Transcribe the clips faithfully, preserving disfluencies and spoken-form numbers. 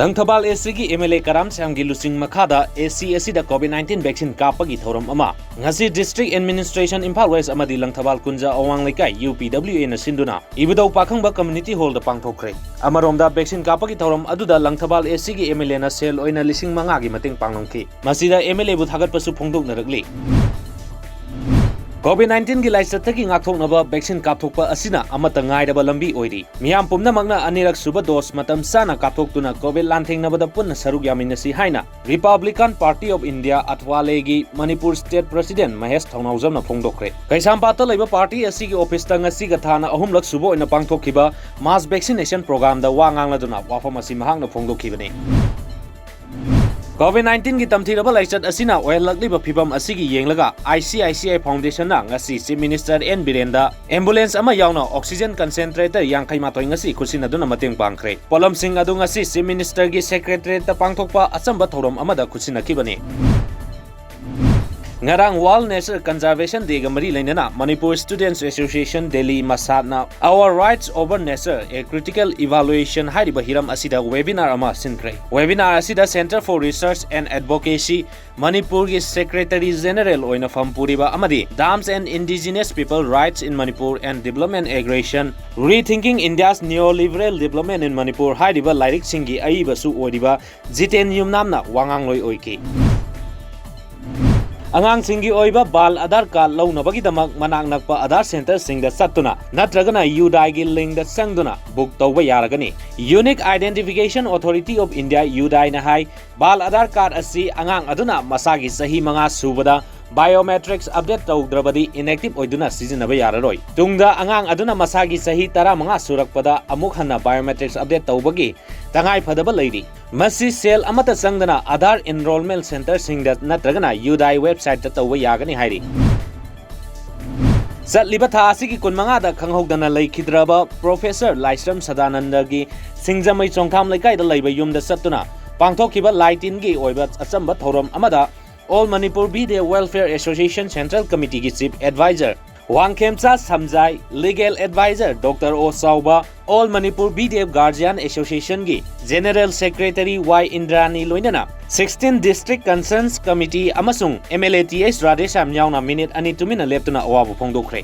ꯂꯪꯊꯕꯥꯜ ꯑꯦꯁ ꯁꯤꯒꯤ M L A ꯀꯔꯥꯝ ꯁ꯭ꯌꯥꯝꯒꯤ ꯂꯨꯆꯤꯡ ꯃꯈꯥꯗ S C ꯑꯁꯤꯗ ꯀꯣꯚꯤꯗ ꯅꯥꯏꯟꯇꯤꯟ ꯚꯦꯛꯁꯤꯟ ꯀꯥꯞꯄꯒꯤ ꯊꯧꯔꯝ ꯑꯃ ꯉꯁꯤ ꯗꯤꯁꯇ꯭ꯔꯤꯛ ꯑꯦꯗꯃꯤꯅꯤꯁꯇ꯭ꯔꯦꯁꯟ ꯏꯝꯐꯥꯜ ꯋꯦꯁ ꯑꯃꯗꯤ ꯂꯪꯊꯕꯥꯜ ꯀꯨꯟꯖ ꯑꯋꯥꯡ ꯂꯩꯀꯥꯏ, ꯌꯨ ꯄꯤ ꯗꯕ꯭ꯂꯤꯎ ꯑꯦꯅ ꯁꯤꯟꯗꯨꯅ ꯏꯕꯨꯙꯧ ꯄꯥꯈꯪꯕ ꯀꯝꯃ꯭ꯌꯨꯅꯤꯇꯤ ꯍꯣꯜꯗ ꯄꯥꯡꯊꯣꯛꯈ꯭ꯔꯦ꯫ ꯑꯃꯔꯣꯝꯗ, ꯚꯦꯛꯁꯤꯟ ꯀꯥꯞꯄꯒꯤ ꯊꯧꯔꯝ ꯑꯗꯨꯗ ꯂꯪꯊꯕꯥꯜ ꯑꯦꯁ ꯁꯤꯒꯤ ꯑꯦꯝ ꯑꯦꯜ ꯑꯦꯅ ꯁꯦꯜ ꯑꯣꯏꯅ ꯂꯤꯁꯤꯡ ꯃꯉꯥꯒꯤ ꯃꯇꯦꯡ ꯄꯥꯡꯂꯝꯈꯤ꯫ ꯃꯁꯤꯗ ꯑꯦꯝ ꯑꯦꯜ ꯑꯦꯕꯨ ꯊꯥꯒꯠꯄꯁꯨ ꯐꯣꯡꯗꯣꯛꯅꯔꯛꯂꯤ꯫ ꯀꯣꯚꯤꯗ ꯅꯥꯏꯟꯇꯤꯟꯒꯤ ꯂꯥꯏꯆꯠꯇꯒꯤ ꯉꯥꯛꯊꯣꯛꯅꯕ ꯚꯦꯛꯁꯤꯟ ꯀꯥꯞꯊꯣꯛꯄ ꯑꯁꯤꯅ ꯑꯃꯠꯇ ꯉꯥꯏꯔꯕ ꯂꯝꯕꯤ ꯑꯣꯏꯔꯤ꯫ ꯃꯤꯌꯥꯝ ꯄꯨꯝꯅꯃꯛꯅ ꯑꯅꯤꯔꯛ ꯁꯨꯕ ꯗꯣꯁ ꯃꯇꯝ ꯆꯥꯅ ꯀꯥꯞꯊꯣꯛꯇꯨꯅ ꯀꯣꯚꯤꯗ ꯂꯥꯟꯊꯦꯡꯅꯕꯗ ꯄꯨꯟꯅ ꯁꯔꯨꯛ ꯌꯥꯃꯤꯟꯅꯁꯤ ꯍꯥꯏꯅ ꯔꯤꯄꯕ꯭ꯂꯤꯀꯥꯟ ꯄꯥꯔꯇꯤ ꯑꯣꯐ ꯏꯟꯗꯤꯌꯥ, ꯑꯊꯋꯥꯂꯦꯒꯤ ꯃꯅꯤꯄꯨꯔ ꯁ꯭ꯇꯦꯠ ꯄ꯭ꯔꯁꯤꯗꯦꯟꯠ ꯃꯍꯦꯁ ꯊꯧꯅꯥꯎꯖꯝꯅ ꯐꯣꯡꯗꯣꯛꯈ꯭ꯔꯦ꯫ ꯀꯩꯁꯥꯝꯄꯥꯠꯇ ꯂꯩꯕ ꯄꯥꯔꯇꯤ ꯑꯁꯤꯒꯤ ꯑꯣꯐꯤꯁꯇ ꯉꯁꯤꯒ ꯊꯥꯅ ꯑꯍꯨꯝꯂꯛ ꯁꯨꯕ ꯑꯣꯏꯅ ꯄꯥꯡꯊꯣꯛꯈꯤꯕ ꯃꯥꯁ ꯚꯦꯛꯁꯤꯅꯦꯁꯟ ꯄ꯭ꯔꯣꯒ꯭ꯔꯥꯝꯗ ꯋꯥ ꯉꯥꯡꯂꯗꯨꯅ ꯋꯥꯐꯝ ꯑꯁꯤ ꯃꯍꯥꯛꯅ ꯐꯣꯡꯗꯣꯛꯈꯤꯕꯅꯤ꯫ ꯀꯣꯚꯤꯗ ꯅꯥꯏꯟꯇꯤꯟꯒꯤ ꯇꯝꯊꯤꯔꯕ ꯂꯥꯏꯆꯠ ꯑꯁꯤꯅ ꯑꯣꯏꯍꯜꯂꯛꯂꯤꯕ ꯐꯤꯚꯝ ꯑꯁꯤꯒꯤ ꯌꯦꯡꯂꯒ, I C I C I ꯐꯥꯎꯟꯗꯦꯁꯟꯅ ꯉꯁꯤ ꯆꯤꯐ ꯃꯤꯅꯤꯁꯇꯔ ꯑꯦꯟ ꯕꯤꯔꯦꯟꯗ ꯑꯦꯝꯕꯨꯂꯦꯟꯁ ꯑꯃ ꯌꯥꯎꯅ ꯑꯣꯛꯁꯤꯖꯦꯟ ꯀꯟꯁꯦꯟꯇ꯭ꯔꯦꯇꯔ ꯌꯥꯡꯈꯩ ꯃꯥꯊꯣꯏ ꯉꯁꯤ ꯈꯨꯠꯁꯤꯟꯅꯗꯨꯅ ꯃꯇꯦꯡ ꯄꯥꯡꯈ꯭ꯔꯦ꯫ ꯄꯣꯠꯂꯝꯁꯤꯡ ꯑꯗꯨ ꯉꯁꯤ ꯆꯤꯐ ꯃꯤꯅꯤꯁꯇꯔꯒꯤ ꯁꯦꯀ꯭ꯔꯦꯇꯔꯤꯌꯦꯠꯇ ꯄꯥꯡꯊꯣꯛꯄ ꯑꯆꯝꯕ ꯊꯧꯔꯝ ꯑꯃꯗ ꯈꯨꯠꯁꯤꯟꯅꯈꯤꯕꯅꯤ꯫ ꯉꯔꯥꯡ ꯋꯥꯔꯜꯗ ꯅꯦꯆꯔ ꯀꯟꯖꯥꯔꯚꯦꯁꯟ ꯗꯦꯒ ꯃꯔꯤ ꯂꯩꯅꯅ ꯃꯅꯤꯄꯨꯔ ꯁ꯭ꯇꯨꯗꯦꯟꯠꯁ ꯑꯦꯁꯣꯁꯤꯌꯦꯁꯟ ꯗꯦꯜꯂꯤ, ꯃꯁꯥꯠꯅ Our Rights Over Nature, A Critical Evaluation ꯍꯥꯏꯔꯤꯕ ꯍꯤꯔꯝ ꯑꯁꯤꯗ ꯋꯦꯕꯤꯅꯥꯔ ꯑꯃ ꯁꯤꯟꯈ꯭ꯔꯦ꯫ ꯋꯦꯕꯤꯅꯥꯔ ꯑꯁꯤꯗ Centre for Research and Advocacy ꯃꯅꯤꯄꯨꯔꯒꯤ ꯁꯦꯀ꯭ꯔꯦꯇꯔꯤ ꯖꯦꯅꯔꯦꯜ ꯑꯣꯏꯅ ꯐꯝ ꯄꯨꯔꯤꯕ ꯑꯃꯗꯤ Dams and Indigenous People Rights in Manipur and Development Aggression, Rethinking India's Neoliberal Development in Manipur ꯍꯥꯏꯔꯤꯕ ꯂꯥꯏꯔꯤꯛꯁꯤꯡꯒꯤ ꯑꯏꯕꯁꯨ ꯑꯣꯏꯔꯤꯕ ꯖꯤꯇꯦꯟ ꯌꯨꯝꯅꯥꯝꯅ ꯋꯥꯉꯥꯡꯂꯣꯏ ꯑꯣꯏꯈꯤ꯫ ꯑꯉꯥꯡꯁꯤꯡꯒꯤ ꯑꯣꯏꯕ ꯕꯥꯜ ꯑꯙꯥꯔ ꯀꯥꯔꯗ ꯂꯧꯅꯕꯒꯤꯗꯃꯛ ꯃꯅꯥꯛ ꯅꯛꯄ ꯑꯙꯥꯔ ꯁꯦꯟꯇꯔꯁꯤꯡꯗ ꯆꯠꯇꯨꯅ ꯅꯠꯇ꯭ꯔꯒꯅ ꯌꯨꯗꯥꯏꯒꯤ ꯂꯤꯡꯗ ꯆꯪꯗꯨꯅ ꯕꯨꯛ ꯇꯧꯕ ꯌꯥꯔꯒꯅꯤ꯫ Unique Identification Authority of India, ꯌꯨꯗꯥꯏꯅ ꯍꯥꯏ, ꯕꯥꯜ ꯑꯙꯥꯔ ꯀꯥꯔꯗ ꯑꯁꯤ ꯑꯉꯥꯡ ꯑꯗꯨꯅ ꯃꯁꯥꯒꯤ ꯆꯍꯤ ꯃꯉꯥ ꯁꯨꯕꯗ ꯕꯥꯏꯑꯣꯃꯦꯇ꯭ꯔꯤꯛꯁ ꯑꯞꯗꯦꯠ ꯇꯧꯗ꯭ꯔꯕꯗꯤ ꯏꯟꯑꯦꯛꯇꯤꯚ ꯑꯣꯏꯗꯨꯅ ꯁꯤꯖꯤꯟꯅꯕ ꯌꯥꯔꯔꯣꯏ꯫ ꯇꯨꯡꯗ ꯑꯉꯥꯡ ꯑꯗꯨꯅ ꯃꯁꯥꯒꯤ ꯆꯍꯤ ꯇꯔꯥꯃꯉꯥ ꯁꯨꯔꯛꯄꯗ ꯑꯃꯨꯛ ꯍꯟꯅ ꯕꯥꯏꯑꯣꯃꯦꯇ꯭ꯔꯤꯛꯁ ꯑꯞꯗꯦꯠ ꯇꯧꯕꯒꯤ ꯇꯉꯥꯏ ꯐꯗꯕ ꯂꯩꯔꯤ꯫ ꯃꯁꯤ ꯁꯦꯜ ꯑꯃꯠꯇ ꯆꯪꯗꯅ ꯑꯥꯙꯥꯔ ꯏꯟꯔꯣꯜꯃꯦꯟ ꯁꯦꯟꯇꯔꯁꯤꯡꯗ ꯅꯠꯇ꯭ꯔꯒꯅ ꯌꯨꯗꯥꯏ ꯋꯦꯕꯁꯥꯏꯠꯇ ꯇꯧꯕ ꯌꯥꯒꯅꯤ ꯍꯥꯏꯔꯤ꯫ ꯆꯠꯂꯤꯕ ꯊꯥ ꯑꯁꯤꯒꯤ ꯀꯨꯟꯃꯉꯥꯗ ꯈꯪꯍꯧꯗꯅ ꯂꯩꯈꯤꯗ꯭ꯔꯕ ꯄ꯭ꯔꯣꯐꯦꯁꯔ ꯂꯥꯏꯁ꯭ꯔꯝ ꯁꯗꯥꯅꯟꯗꯒꯤ ꯁꯤꯡꯖꯃꯩ ꯆꯣꯡꯊꯥꯝ ꯂꯩꯀꯥꯏꯗ ꯂꯩꯕ ꯌꯨꯝꯗ ꯆꯠꯇꯨꯅ ꯄꯥꯡꯊꯣꯛꯈꯤꯕ ꯂꯥꯏ ꯇꯤꯟꯒꯤ ꯑꯣꯏꯕ ꯑꯆꯝꯕ ꯊꯧꯔꯝ ꯑꯃꯗ All Manipur Bidya Welfare Association Central Committeeꯒꯤ chief advisor Wangkhemcha Samjai, Legal Advisor Doctor ꯑꯣ ꯆꯥꯎꯕ, All Manipur B D F Guardian Association ꯒꯤ General Secretary ꯋꯥꯏ ꯏꯟꯗ꯭ꯔꯥꯅꯤ ꯂꯣꯏꯅꯅ sixteen District Concerns Committee ꯑꯃꯁꯨꯡ M L A T H Radheshyam ꯌꯥꯎꯅ ꯃꯤꯅꯤꯠ ꯑꯅꯤ ꯇꯨꯃꯤꯟꯅ ꯂꯦꯞꯇꯨꯅ ꯑꯋꯥꯕ ꯐꯣꯡꯗꯣꯛꯈ꯭ꯔꯦ꯫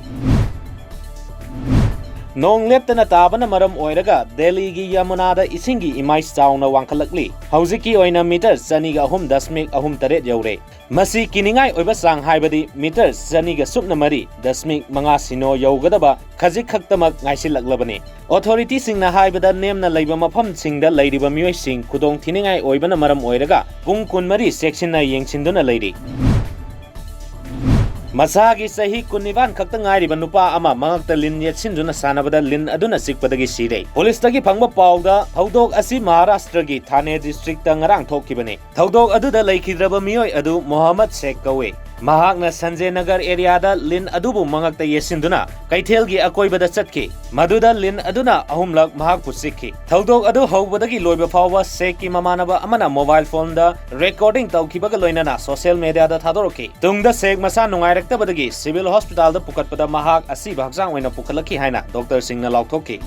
ꯅꯣꯡ ꯂꯦꯞꯇꯅ ꯇꯥꯕꯅ ꯃꯔꯝ ꯑꯣꯏꯔꯒ ꯗꯦꯜꯂꯤꯒꯤ ꯌꯃꯨꯅꯥꯗ ꯏꯁꯤꯡꯒꯤ ꯏꯃꯥꯏ ꯆꯥꯎꯅ ꯋꯥꯡꯈꯠꯂꯛꯂꯤ꯫ ꯍꯧꯖꯤꯛꯀꯤ ꯑꯣꯏꯅ ꯃꯤꯇꯔ ꯆꯅꯤꯒ ꯑꯍꯨꯝ ꯗꯁꯃꯤꯛ ꯑꯍꯨꯝ ꯇꯔꯦꯠ ꯌꯧꯔꯦ꯫ ꯃꯁꯤ ꯀꯤꯅꯤꯡꯉꯥꯏ ꯑꯣꯏꯕ ꯆꯥꯡ, ꯍꯥꯏꯕꯗꯤ ꯃꯤꯇꯔ ꯆꯅꯤꯒ ꯁꯨꯞꯅ ꯃꯔꯤ ꯗꯁꯃꯤꯛ ꯃꯉꯥ ꯁꯤꯅꯣ ꯌꯧꯒꯗꯕ ꯈꯖꯤꯛ ꯈꯛꯇꯃꯛ ꯉꯥꯏꯁꯤꯜꯂꯛꯂꯕꯅꯤ꯫ ꯑꯣꯊꯣꯔꯤꯇꯤꯁꯤꯡꯅ ꯍꯥꯏꯕꯗ, ꯅꯦꯝꯅ ꯂꯩꯕ ꯃꯐꯝꯁꯤꯡꯗ ꯂꯩꯔꯤꯕ ꯃꯤꯑꯣꯏꯁꯤꯡ ꯈꯨꯗꯣꯡ ꯊꯤꯅꯤꯡꯉꯥꯏ ꯑꯣꯏꯕꯅ ꯃꯔꯝ ꯑꯣꯏꯔꯒ ꯄꯨꯡ ꯀꯨꯟꯃꯔꯤ ꯆꯦꯛꯁꯤꯟꯅ ꯌꯦꯡꯁꯤꯟꯗꯨꯅ ꯂꯩꯔꯤ꯫ ꯃꯁꯥꯒꯤ ꯆꯍꯤ ꯀꯨꯟꯅꯤꯄꯥꯟ ꯈꯛꯇ ꯉꯥꯏꯔꯤꯕ ꯅꯨꯄꯥ ꯑꯃ ꯃꯉꯛꯇ ꯂꯤꯟ ꯌꯦꯠꯁꯤꯟꯗꯨꯅ ꯁꯥꯟꯅꯕꯗ ꯂꯤꯟ ꯑꯗꯨꯅ ꯆꯤꯛꯄꯗꯒꯤ ꯁꯤꯔꯦ꯫ ꯄꯨꯂꯤꯁꯇꯒꯤ ꯐꯪꯕ ꯄꯥꯎꯗ, ꯊꯧꯗꯣꯛ ꯑꯁꯤ ꯃꯍꯥꯔꯥꯁꯇ꯭ꯔꯒꯤ ꯊꯥꯅꯦ ꯗꯤꯁꯇ꯭ꯔꯤꯛꯇ ꯉꯔꯥꯡ ꯊꯣꯛꯈꯤꯕꯅꯤ꯫ ꯊꯧꯗꯣꯛ ꯑꯗꯨꯗ ꯂꯩꯈꯤꯗ꯭ꯔꯕ ꯃꯤꯑꯣꯏ ꯑꯗꯨ ꯃꯣꯍꯝꯃꯗ ꯁꯦꯈ ꯀꯧꯏ꯫ ꯃꯍꯥꯛꯅ ꯁꯟꯖꯦ ꯅꯒꯔ ꯑꯦꯔꯤꯌꯥꯗ ꯂꯤꯟ ꯑꯗꯨꯕꯨ ꯃꯉꯛꯇ ꯌꯦꯠꯁꯤꯟꯗꯨꯅ ꯀꯩꯊꯦꯜꯒꯤ ꯑꯀꯣꯏꯕꯗ ꯆꯠꯈꯤ꯫ ꯃꯗꯨꯗ ꯂꯤꯟ ꯑꯗꯨꯅ ꯑꯍꯨꯝꯂꯛ ꯃꯍꯥꯛꯄꯨ ꯆꯤꯛꯈꯤ꯫ ꯊꯧꯗꯣꯛ ꯑꯗꯨ ꯍꯧꯕꯗꯒꯤ ꯂꯣꯏꯕ ꯐꯥꯎꯕ ꯁꯦꯈꯀꯤ ꯃꯃꯥꯟꯅꯕ ꯑꯃꯅ ꯃꯣꯕꯥꯏꯜ ꯐꯣꯟꯗ ꯔꯦꯀꯣꯔꯗꯤꯡ ꯇꯧꯈꯤꯕꯒ ꯂꯣꯏꯅꯅ ꯁꯣꯁꯤꯌꯦꯜ ꯃꯦꯗꯤꯌꯥꯗ ꯊꯥꯗꯣꯔꯛꯈꯤ꯫ ꯇꯨꯡꯗ ꯁꯦꯈ ꯃꯁꯥ ꯅꯨꯡꯉꯥꯏꯔꯛꯇꯕꯗꯒꯤ ꯁꯤꯚꯤꯜ ꯍꯣꯁꯄꯤꯇꯥꯜꯗ ꯄꯨꯈꯠꯄꯗ ꯃꯍꯥꯛ ꯑꯁꯤꯕ ꯍꯛꯆꯥꯡ ꯑꯣꯏꯅ ꯄꯨꯈꯠꯂꯛꯈꯤ ꯍꯥꯏꯅ ꯗꯣꯛꯇꯔꯁꯤꯡꯅ ꯂꯥꯎꯊꯣꯛꯈꯤ꯫